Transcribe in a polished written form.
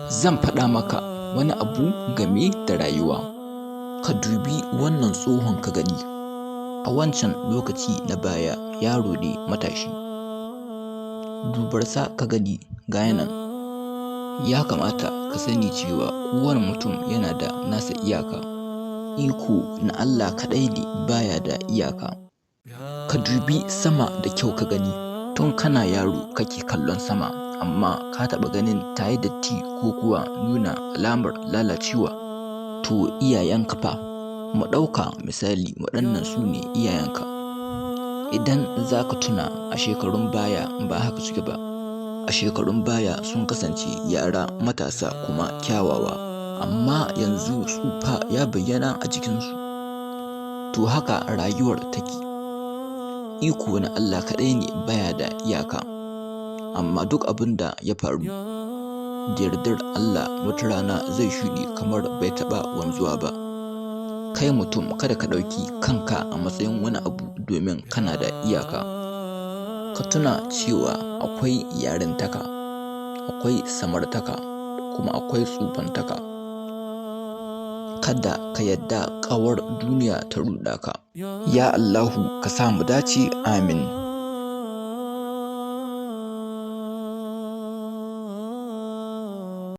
Zan faɗa maka wani abu game da rayuwa. Ka dubi wannan tsohon ka gani. A wancan lokaci na baya yaro ne matashi. Dubarsa ka gani, ga ya nan. Ya kamata ka sani cewa kowane mutum yana da nasa iyaka. Iko na Allah kaɗai ne ba ya da iyaka. Ka dubi sama da kyau ka gani. Tun kana yaro kake kallon sama, amma ka taɓa ganin ta yi datti ko kuwa nuna alamar lalacewa? To iyayenka fa? Mu ɗauka misali waɗannan su ne iyayenka. Idan za ka tuna a shekarun baya ba haka suke ba. A shekarun baya sun kasance yara matasa kuma kyawawa, amma yanzu tsufa ya bayyana a jikinsu. To haka rayuwar take. Iko na Allah kaɗai ne baya da iyaka. Amma duk abin da ya faru, da yardar Allah wata rana zai shuɗe kamar bai taɓa wanzuwa ba. Kai mutum kada ka ɗauki kanka a matsayin wani abu domin kana da iyaka. Ka tuna cewa akwai yarintaka, akwai samartaka kuma akwai tsufantaka. Kada ka yadda ƙawar duniya ta ruɗa ka. Ya Allahu ka sa mu dace, amin.